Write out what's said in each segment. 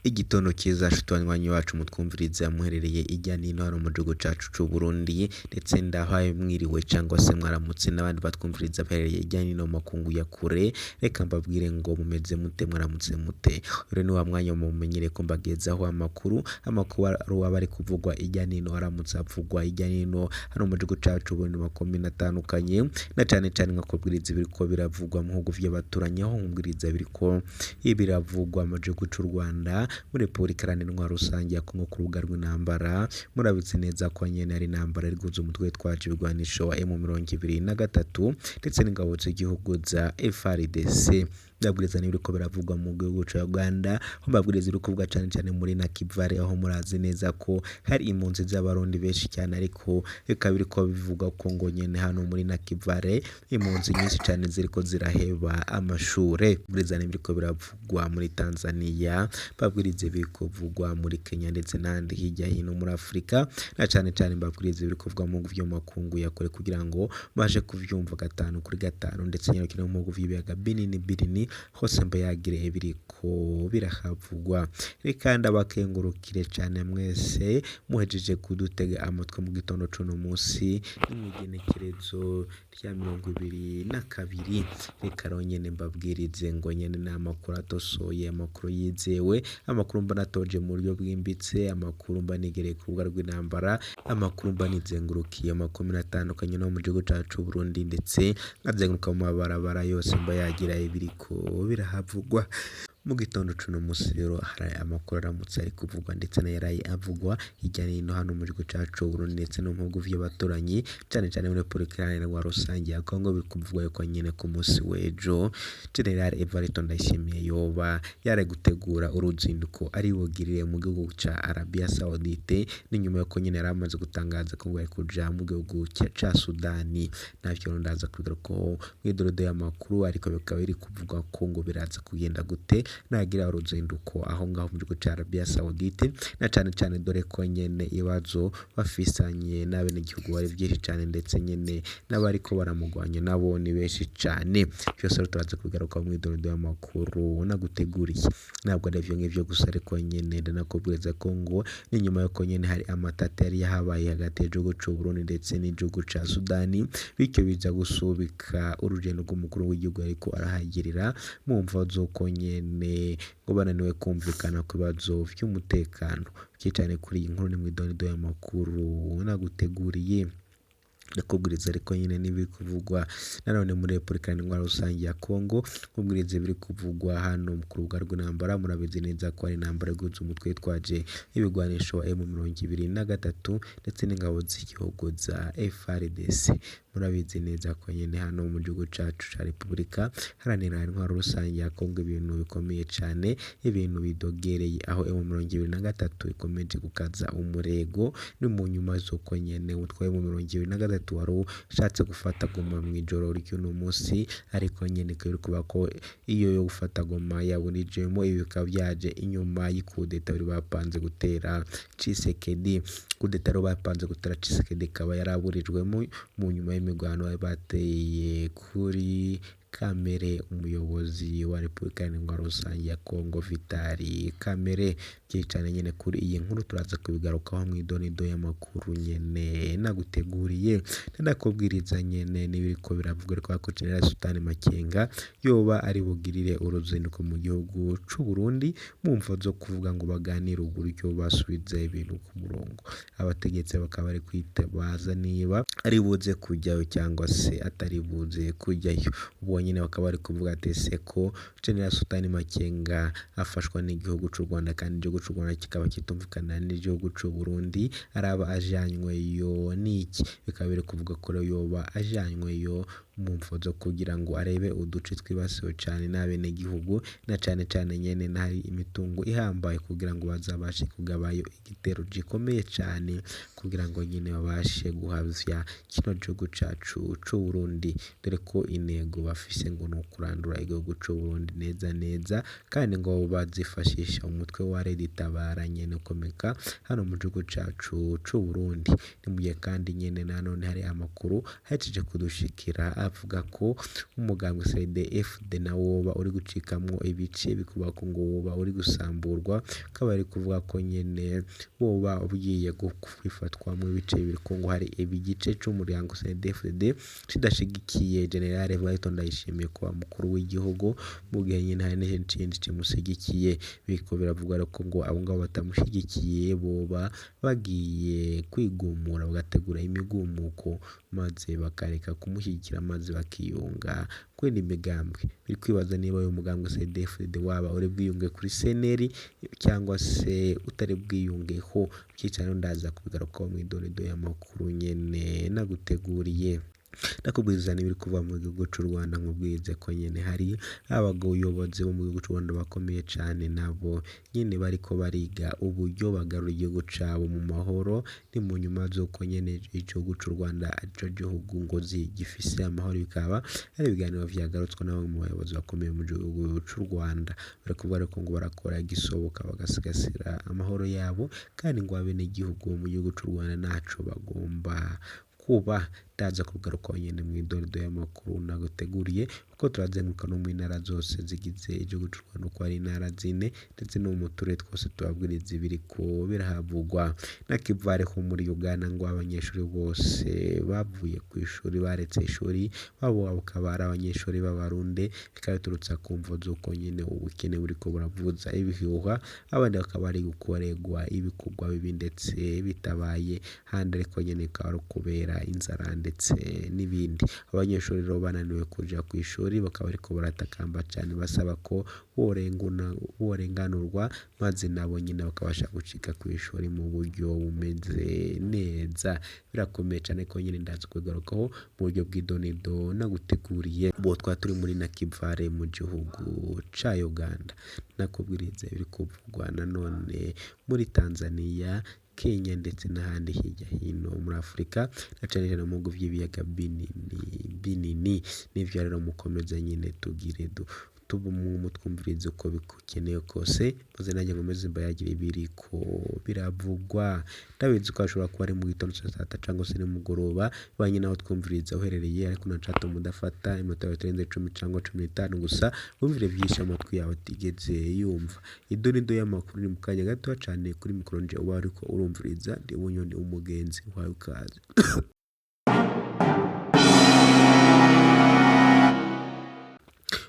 Igitondo ciza nshuti banywanyi bacu mutwumviriza muherereye irya nino hano mu gihugu cacu c'Uburundi, ndetse ndahaye mwiriwe cangwa se mwaramutse n'abandi batwumviriza baherereye irya nino mu makungu ya kure. Reka mbabwire ngo mumeze mute, mwaramutse mute? Rero ni wa mwanya mumenyereye ko mbagezaho amakuru, amakuru aba ari kuvugwa irya nino, aramutse avugwa irya nino hano mu gihugu cacu c'Uburundi mu makomine atandukanye, na cane cane nkakubwiriza ibiriko biravugwa mu bihugu vy'abaturanyi, aho nkubwiriza ibiriko biravugwa mu gihugu c'u Rwanda, muri Repubulika Iharanira Intwaro Rusange ya Kongo ku rubuga rw'intambara. Murabitse neza ko nyene ari intambara iri guhuza umutwe witwaje ibigwanisho wa M23 ndetse n'ingabo z'igihugu za FARDC. Ndabwiriza n'ibiriko biravugwa mu gihugu ca Uganda, aho mbabwiriza ibiri kuvugwa cane cane muri Nakivale, aho murazi neza ko hari impunzi z'Abarundi benshi cyane, ariko bikaba biriko bivugwa ko ngo nyene hano muri Nakivale impunzi nyinshi cane ziriko ziraheba amashure. Mbabwiriza n'ibiriko biravugwa muri Tanzania, mbabwiriza ibiriko bivugwa muri Kenya ndetse n'ahandi hirya hino muri Afrika, na cane cane mbabwiriza ibiriko bivugwa mu bihugu vyo mu makungu ya kure kugira ngo mbashe kuvyumva gatanu kuri gatanu, ndetse nyarukire no mu bihugu vy'ibiyaga binini binini hose mbayagire ibiriko birahavugwa. Reka ndabakengurukire cane mwese muhejeje kudutega amatwi mu gitondo c'uno musi, ni mw'igenekerezo rya 22. Reka rero nyene mbabwirize ngo nyene ni amakuru atosoye, amakuru yizewe, amakuru mba natoje mu buryo bwimbitse, amakuru mba nigereye ku rubuga rw'intambara, amakuru mba nizengurukiye amakomine atandukanye no mu gihugu cacu c'Uburundi, ndetse nkazenguruka mu mabarabara yose mba yagira ibiriko birahavugwa. Mu gitondo c'uno musi rero hari amakuru aramutse ari kuvugwa ndetse n'ayaraye avugwa hirya no hino hano mu gihugu cacu c'Uburundi ndetse no mu bihugu vy'abaturanyi, cane cane muri Repubulika Iharanira Intwaro Rusange ya Kongo. Biri kuvugwa yuko nyene ku musi w'ejo General Evariste Ndayishimiye yoba yari gutegura uruzinduko ari bugirire mu gihugu ca Arabia Saudite, n'inyuma yuko nyene yari amaze gutangaza ko ngo yari kuja mu gihugu ca Sudani. Navyo rero ndaza kubigarukako mw'idorodo y'amakuru, ariko bikaba biri kuvugwa ko ngo biraza kugenda gute nagira uruzinduko aho ngaho mu gihugu ca Arabia Saudite, na cane cane dore ko nyene ibibazo bafisanye n'abenegihugu bari vyinshi cane, ndetse nyene n'abariko baramugwanya nabo ni benshi cane. Vyose rero turaza kubigarukaho mw'idorodo y'amakuru naguteguriye. Ntabwo ari ivyo ngivyo gusa, ariko nyene ndanakubwiriza ko ngo n'inyuma yuko nyene hari amatati yari yahabaye hagati y'igihugu c'Uburundi ndetse n'igihugu ca Sudani, bityo biza gusubika urugendo rw'umukuru w'igihugu yariko arahagirira mu mvo z'uko nyene ngo bananiwe kumvikana ku bibazo vy'umutekano. Vyinshi cane kuri iyi nkuru ni mw'idonido y'amakuru naguteguriye. Ndakubwiriza ariko nyene n'ibiri kuvugwa nanone muri Repubulika Iharanira Intwaro Rusange ya Kongo, nkubwiriza ibiri kuvugwa hano ku rubuga rw'intambara. Murabizi neza ko ari intambara iguza umutwe witwaje ibigwanisho wa M23 ndetse n'ingabo z'igihugu za FARDC. Murabizi neza ko nyene hano mu gihugu cacu ca Repubulika Iharanira Intwaro Rusange ya Kongo ibintu bikomeye cane, ibintu bidogereye, aho M23 ikomeje gukaza umurego. Ni mu nyuma z'uko nyene umutwe wa M23 wari ushatse gufata Goma mw'ijoro ry'uno musi, ariko nyene ikaba iri kuba ko iyo yo gufata Goma yaburijwemo. Ibi bikaba vyaje inyuma y'ikudeta bari bapanze gutera Tshisekedi. Kudeta rero bapanze gutera Tshisekedi ikaba yaraburijwemo mu nyuma y'imigwano bari bateye kuri Kamere, umuyobozi wa Repubulika Iharanira Intwaro Rusange ya Kongo Vital Kamere. Vyinshi cane nyene kuri iyi nkuru turaza kubigarukaho mw'idonido y'amakuru nyene naguteguriye. Ndakubwiriza nyene n'ibiriko biravugwa ariko ko General Sultan Makenga yoba ari bugirire uruzinduko mu gihugu c'Uburundi mu mvo zo kuvuga ngo baganire uburyo basubiza ibintu ku murongo. Abategetsi bakaba bari kwitabaza niba ari buze kujyayo cyangwa se atari buze kujyayo. Ubwo nyene bakaba bari kuvuga ati ese ko General Sultan Makenga afashwa n'igihugu c'u Rwanda, kandi igihugu c'u Rwanda kikaba kitumvikana n'igihugu c'u Burundi, araba ajanyweyo n'iki? Bikaba biri kuvuga ko rero yoba ajanyweyo mu mvo zo kugira ngo arebe uduce twibasiwe cane n'abenegihugu, na cane cane nyene n'ahari imitungo ihambaye, kugira ngo bazabashe kugabayo igitero gikomeye cane, kugira ngo nyene babashe guhavya kino gihugu cacu c'Uburundi, dore ko intego bafise ngo ni ukurandura igihugu c'Uburundi neza neza, kandi ngo bazifashisha umutwe wa Red Tabara nyene ukomeka hano mu gihugu cacu c'Uburundi. Ni mu gihe kandi nyene nanone hari amakuru ahejeje kudushikira avuga ko umugambwe CNDD-FDD nawo woba uri gucikamwo ibice, bikuvuga ko ngo woba uri gusamburwa, akaba ari kuvuga ko nyene woba ugiye kwifatwamwo ibice bibiri, ko ngo hari igice c'umuryango CNDD-FDD kidashigikiye General Evariste Ndayishimiye kuba mukuru w'igihugu, mu gihe nyene hari n'ikindi kimushigikiye. Biriko biravugwa rero ko ngo abo ngabo batamushigikiye boba bagiye kwigumura bagategura imigumuko, maze bakareka kumushyigikira, maze bakiyunga kw'iyindi migambwe. Biri kwibaza niba uyu mugambwe CNDD-FDD waba uri bwiyunge kuri CNL cyangwa se utari bwiyungeho. Vyicaro ndaza kubigarukaho mw'idonido y'amakuru nyene naguteguriye. Ndakubwiriza n'ibiri kuva mu gihugu c'u Rwanda, nkubwirize ko nyene hari abayobozi bo mu gihugu c'u Rwanda bakomeye cane, nabo nyene bariko bariga uburyo bagarura igihugu cabo mu mahoro. Ni mu nyuma z'uko nyene igihugu c'u Rwanda arico gihugu ngo gifise amahoro, bikaba ari ibiganiro vyagarutswe na bamwe mu bayobozi bakomeye mu gihugu c'u Rwanda. Bariko bavuga ko ngo barakora igisoboka bagasigasira amahoro yabo, kandi ngo abenegihugu bo mu gihugu c'u Rwanda ntaco bagomba kuba. Ndaza kubigarukaho nyene mw'idonido y'amakuru naguteguriye, kuko turazenguruka no mu ntara zose zigize igihugu c'u Rwanda uko ari intara zine, ndetse no mu turere twose tubabwiriza ibiriko birahavugwa. Nakivale ho muri Uganda ngo abanyeshuri bose bavuye kw'ishuri baretse ishuri, babo bakaba ari abanyeshuri b'Abarundi, bikaba biturutse ku mvo z'uko nyene ubukene buriko buravuza ibihuha, abandi bakaba bari gukorerwa ibikorwa bibi ndetse bitabaye handi, ariko nyene bikaba ari ukubera inzara ndetse n'ibindi. Abanyeshuri rero bananiwe kuja kw'ishuri, bakaba bariko baratakamba cane basaba ko borenganurwa, maze nabo nyene bakabasha gushika kw'ishuri mu buryo bumeze neza. Birakomeye cane ko nyene ndaza kubigarukaho mu buryo bw'idonido naguteguriye. Ubu twaba turi muri Nakivale mu gihugu ca Uganda. Nakubwiriza ibiri kuvugwa nanone muri Tanzania, Kenya ndetse n'ahandi hirya hino muri Afurika, na cane cane mu bihugu vy'ibiyaga binini binini. Nivyo rero mukomeze nyene tugire mutwumvirize uko bikenewe kose, maze nanjye nkomeze mbayagire ibiriko biravugwa. Ndabizi ko hashobora kuba ari mu gitondo ca sata cangwa se nimugoroba, bivanye n'aho twumviriza uherereye, ariko ntacatuma udafata iminota itarenze 10 cangwa 15 gusa, wumvire vyinshi amatwi yawe atigeze yumva. Idonido y'amakuru ni mu kanya gatoya cane. Kuri mikoro nje uba uriko urumviriza ndi Bunyoni umugenzi uhawe ikaze.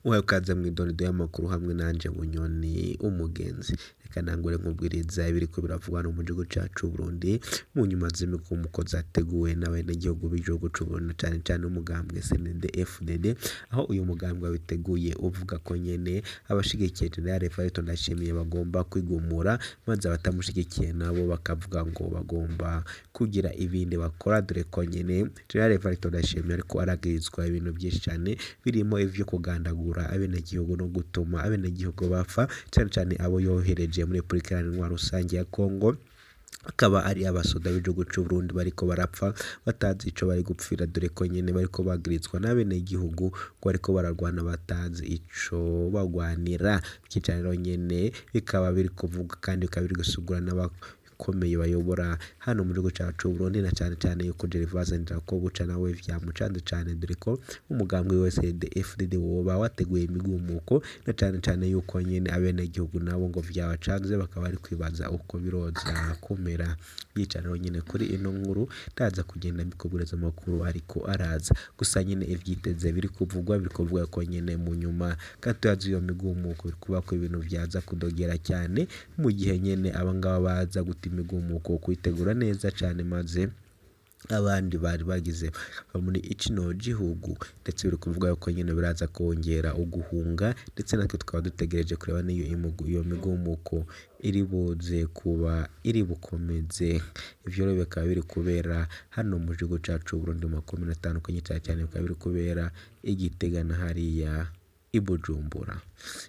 Uhawe ikaze mw'idonido y'amakuru hamwe nanje Bunyoni umugenzi. Reka ntangure nkubwiriza ibiriko biravugwa no mu gihugu cacu Burundi, mu nyuma z'imigumuko zateguwe n'abenegihugu b'igihugu c'u Burundi, cane cane umugambwe CNDD-FDD, aho uyu mugambwe wabiteguye uvuga ko nyene abashigikiye General Evariste Ndayishimiye bagomba kwigumura, maze abatamushigikiye nabo bakavuga ngo bagomba kugira ibindi bakora, dore ko nyene General Evariste Ndayishimiye ariko aragirizwa ibintu vyinshi cane, birimo ivyo kugandagura abenegihugu no gutuma abenegihugu bapfa, cane cane abo yohereje muri Repubulika Iharanira Rusange ya Kongo, akaba ari abasoda b'igihugu c'u Burundi bariko barapfa batazi ico bari gupfira, dore ko nyene bariko bagirizwa n'abenegihugu ko bariko bararwana batazi ico bagwanira. Vyinshi rero nyene bikaba biri kuvugwa kandi bikaba biri gusigura n'abakomeye bayobora hano mu gihugu cacu c'u Burundi, na cane cane yuko Gervase Ndirakobuca nawe vyamucanze cane, dore ko umugambwe wese CNDD-FDD woba wateguye imigumuko, na cane cane yuko nyene abenegihugu nabo ngo vyabacanze, bakaba bari kwibaza uko biroza kumera. Yica rero nyene kuri ino nkuru ndaza kugenda mbikubwiriza amakuru ariko araza. Gusa nyene ivyiteze biri kuvugwa, biri kuvuga ko nyene mu nyuma gatoya z'iyo migumuko biri kuvuga ko ibintu vyaza kudogera cyane, mu gihe nyene abangaba baza guta imigumuko kuyitegura neza cane, maze abandi bari bagize muri kino gihugu, ndetse biri kuvuga ko nyene biraza kongera uguhunga, ndetse natwe tukaba dutegereje kureba n'iyo iyo migumuko iri buze kuba iri bukomeze. Ivyo rero bikaba biri kubera hano mu gihugu cacu Burundi mu makomine atandukanye, cane cane bikaba biri kubera i Gitega na hariya i Bujumbura.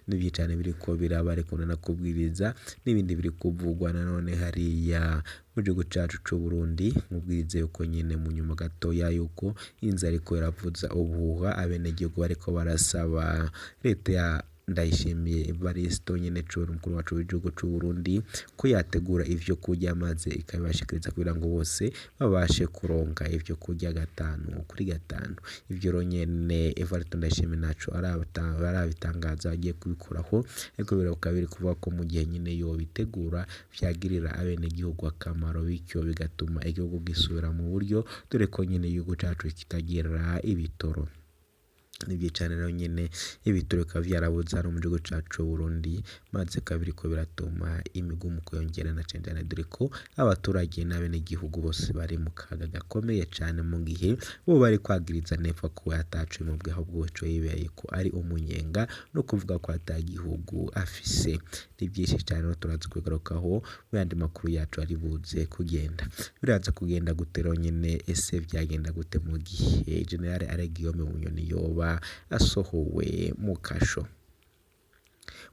Ni cane biriko biraba, ariko ndanakubwiriza n'ibindi biri kuvugwa nanone hariya mu gihugu cacu c'u Burundi, nkubwirize yuko nyene mu nyuma gatoya yuko inzara iriko iravuza ubuhuha, abenegihugu bariko barasaba leta ya Ndayishimiye Evariste nyene cubahiro umukuru wacu w'igihugu c'u Burundi ko yategura ivyo kurya maze ikabibashikiriza kugira ngo bose babashe kuronka ivyo kurya gatanu kuri gatanu. Ivyo rero nyene Evariste Ndayishimiye ntaco arabitangaza agiye kubikuraho, ariko bikaba biri kuvuga ko mu gihe nyene yobitegura vyagirira abenegihugu akamaro, bityo bigatuma igihugu gisubira mu buryo, dore ko nyene igihugu cacu kitagira ibitoro. Nivyo cane rero nyene ibitoro bikaba vyarabuze hano mu gihugu cacu c'Uburundi, maze bikaba biriko biratuma imigumuko yongera na cane cane dore ko abaturage n'abenegihugu bose bari mu kaga gakomeye cane, mu gihe bo bari kwagiriza Neva ko ataco bimubwiye ahubwo ico yibereye ko ari umunyenga no kuvuga ko ata gihugu afise. Ni vyinshi cane rero turaza kubigarukaho mu yandi makuru yacu ari buze kugenda. Biraza kugenda gute rero nyene, ese vyagenda gute mu gihe General Alain Guillaume Bunyoni yoba asohowe mu kasho?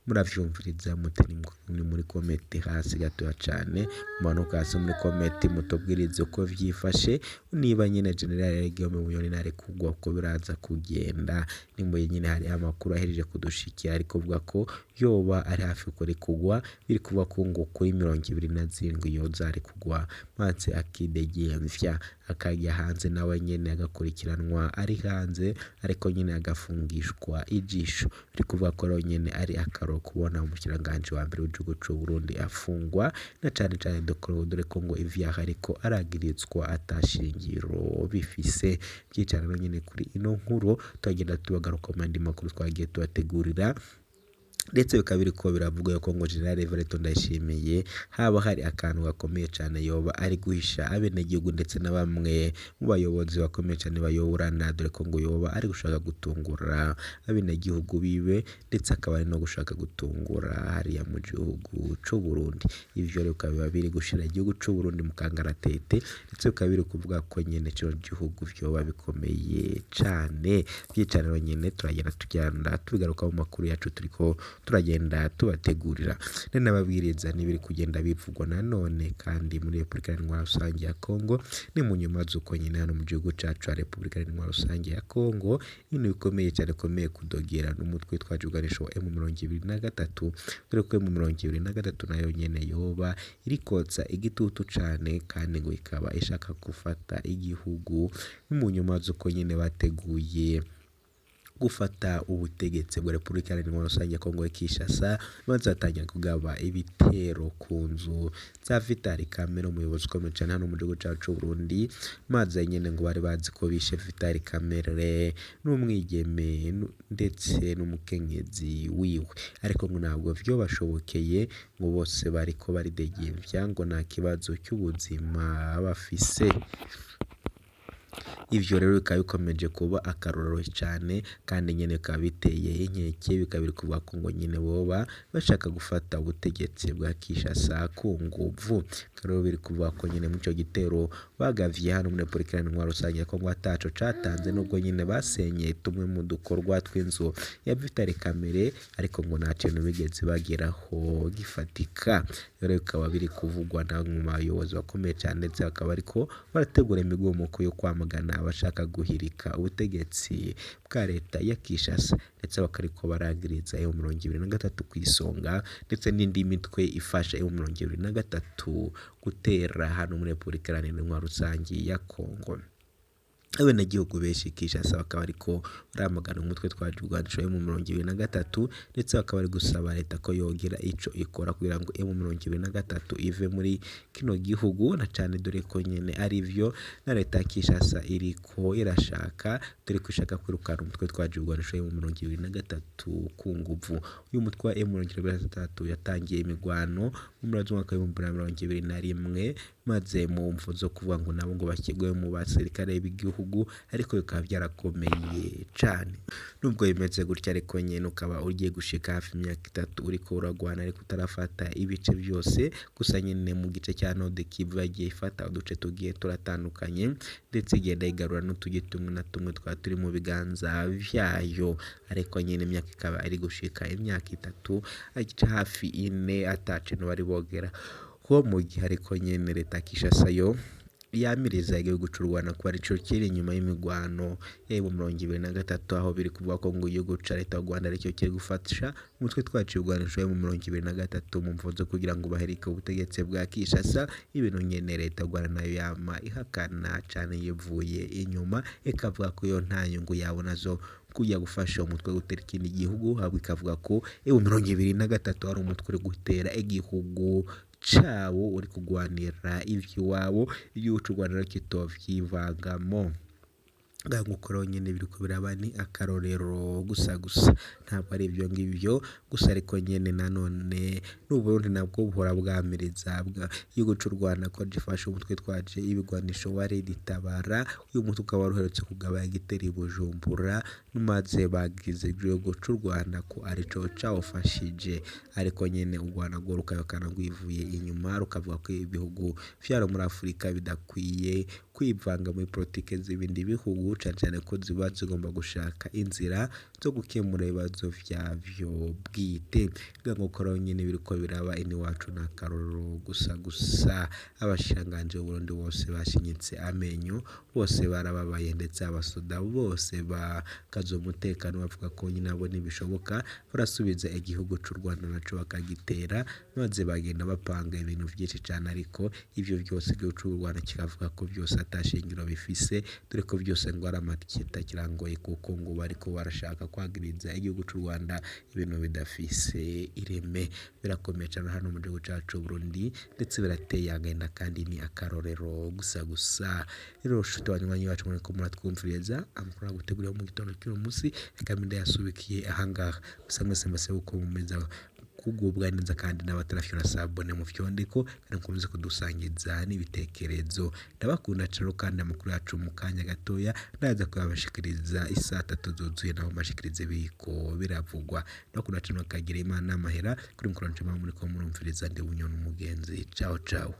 Muravyumviriza mute? Ni muri komete hasi gatoya cane, mumanuke hasi muri komete mutubwirize uko vyifashe, niba nyene General Alain Guillaume Bunyoni narekurwa uko biraza kugenda. Nimba nyene hari amakuru ahejeje kudushikira ari kuvuga ko yoba ari hafi kurekurwa, biri kuvuga ko ngo kuri 27 yoza arekurwa, maze akidegemvya akajya hanze nawe nyene agakurikiranwa ari hanze, ariko nyene agafungishwa ijisho. Biri kuvuga ko rero nyene ari akaro kubona umushikiranganji wa mbere w'igihugu c'Uburundi afungwa, na cane cane dore ko ngo ivyaha ariko aragirizwa ata shingiro bifise. Vyicana rero nyene kuri ino nkuru turagenda tubagaruka mu yandi makuru twagiye tubategurira, ndetse bikaba biriko biravugwa yuko ngo General Evariste Ndayishimiye haba hari akantu gakomeye cane yoba ari guhisha abenegihugu ndetse na bamwe mu bayobozi bakomeye cane bayoborana, dore ko ngo yoba ari gushaka gutungura abenegihugu biwe, ndetse akaba ari no gushaka gutungura hariya mu gihugu c'Uburundi. Ivyo rero bikaba biri gushira igihugu c'Uburundi mu kangaratete, ndetse bikaba biri kuvuga ko nyene kino gihugu vyoba bikomeye cane. Vyicana rero nyene turagenda tugenda tubigaruka mu makuru yacu turiko turagenda tubategurira. Nanababwiriza n'ibiri kugenda bivugwa nanone kandi muri Repubulika Iharanira Rusange ya Kongo, ni mu nyuma z'uko nyene hano mu gihugu cacu ca Repubulika Iharanira Rusange ya Kongo ibintu bikomeye cane bikomeye kudogera n'umutwe witwaje ibigwanisho wa M23, dore ko M23 nayo nyene yoba irikotsa igitutu cane kandi ngo ikaba ishaka gufata igihugu, ni mu nyuma z'uko nyene bateguye gufata ubutegetsi bwa Repubulika Iharanira Rusange ya Kongo Kinshasa, maze batangira kugaba ibitero ku nzu za Vital Kamerhe, umuyobozi ukomeye cane hano mu gihugu cacu c'Uburundi, maze nyene ngo bari bazi ko bishe Vital Kamerhe n'umwigeme ndetse n'umukenyezi wiwe, ariko ngo ntabwo vyobashobokeye, ngo bose bariko baridegemvya ngo nta kibazo c'ubuzima bafise. Ivyo rero bikaba bikomeje kuba akarorero cane kandi nyene bikaba biteye inkeke, bikaba biri kuvuga ko ngo nyene boba bashaka gufata ubutegetsi bwa Kinshasa ku nguvu. Bikaba rero biri kuvuga ko nyene muri ico gitero bagavye hano muri Repubulika Iharanira Rusange ya Kongo ataco catanze, nubwo nyene basenye tumwe mu dukorwa tw'inzu ya Vital Kamerhe, ariko ngo nta kintu bigeze bageraho gifatika. Rero bikaba biri kuvugwa na bamwe mu bayobozi bakomeye cane, ndetse bakaba bariko barategura imigumuko yo kwamagana abashaka guhirika ubutegetsi bwa leta ya Kinshasa, ndetse bakariko baragiriza M23 kw'isonga, ndetse n'indi mitwe ifasha M23 gutera hano muri Repubulika Iharanira Rusange ya Kongo. Abenegihugu benshi Kinshasa bakaba bariko baramagana umutwe witwaje ibigwanisho M23, ndetse bakaba bari gusaba leta ko yogira ico ikora kugira ngo M23 ive muri kino gihugu, na cane dore ko nyene arivyo na leta ya Kinshasa iriko irashaka, dore ko ishaka kwirukana umutwe witwaje ibigwanisho M23 ku nguvu. Uyu mutwe wa M23 yatangiye imigwano mu mpera z'umwaka w'2021, maze mu mvo zo kuvuga ngo nabo ngo bashyirwe mu basirikare b'igihugu, ariko bikaba byarakomeye cane. Nubwo bimeze gutya ariko nyene ukaba ugiye gushika hafi imyaka itatu uriko uragwana ariko utarafata ibice vyose, gusa nyene mu gice cya Nord Kivu yagiye ifata uduce tugiye turatandukanye, ndetse igenda igarura n'utugi tumwe na tumwe twaba turi mu biganza vyayo, ariko nyene imyaka ikaba iri gushika imyaka itatu hafi ine ata kintu bari bogera ho, mu gihe ariko nyene leta ya Kinshasa yo yamiriza igihugu c'u Rwanda ko arico kiri inyuma y'imigwano ya M23, aho biri kuvuga ko ngo igihugu ca leta y'u Rwanda aricyo kiri gufasha umutwe twaciye urwanisho M23 mu mvo zo kugira ngo baherike ubutegetsi bwa Kinshasa, ibintu nyene leta y'u Rwanda nayo yama ihakana cane yivuye inyuma, ikavuga ko yo nta nyungu yabona zo kujya gufasha umutwe gutera ikindi gihugu, ahubwo ikavuga ko M23 ari umutwe uri gutera igihugu cabo, uri kugwanira ivy'iwabo, igihugu c'u Rwanda kitovyivangamo. Nkuko rero nyene biriko biraba ni akarorero gusa gusa, ntabwo ari ivyo ngivyo gusa, ariko nyene nanone n'Uburundi nabwo buhora bwamiriza igihugu c'u Rwanda ko gifashe umutwe twaje ibigwanisho wa Red-Tabara, uyu mutwe ukaba waruherutse kugaba igitero i Bujumbura, maze bagize igihugu c'u Rwanda ko arico cawufashije, ariko nyene u Rwanda rwo rukabihakana rwivuye inyuma, rukavuga ko ibihugu vyaro muri Afurika bidakwiye kwivanga muri politike z'ibindi bihugu, cane cane ko ziba zigomba gushaka inzira zo gukemura ibibazo vyavyo bwite. Nkuko rero nyene biriko biraba iwacu ni akarorero gusa gusa, abashikiranganji b'Uburundi bose bashinyitse amenyo, bose barababaye, ndetse abasoda bose bakaza umutekano bavuga ko nyene nabo ntibishoboka, barasubiza igihugu c'u Rwanda naco bakagitera, maze bagenda bapanga ibintu vyinshi cane, ariko ivyo vyose igihugu c'u Rwanda kikavuga ko vyose ata shingiro bifise, dore ko vyose ngo ari amatakirangoye, kuko ngo bariko barashaka kwagiriza igihugu c'u Rwanda ibintu bidafise ireme. Birakomeye cane hano mu gihugu cacu c'Uburundi, ndetse birateye agahinda kandi ni akarorero gusa gusa. Rero nshuti banywanyi bacu muriko muratwumviriza, amakuru naguteguriye mu gitondo cy'uyu munsi reka mbe ndayasubikiye ahangaha. Gusa mwese mbasaba uko mumeze kugubwa neza, kandi n'abatarafyona sabone mu fyondeko, kandi mukomeze kudusangiza n'ibitekerezo. Ndabakunda cane, kandi amakuru yacu mu kanya gatoya ndaza kuyabashikiriza isaa tatu zuzuye, naho mbashikirize biriko biravugwa. Ndabakunda cane, mukagira Imana n'amahera kuri mukuru wanje muriko murumviriza, ndi Bunyoni Umugenzi. Ciao ciao.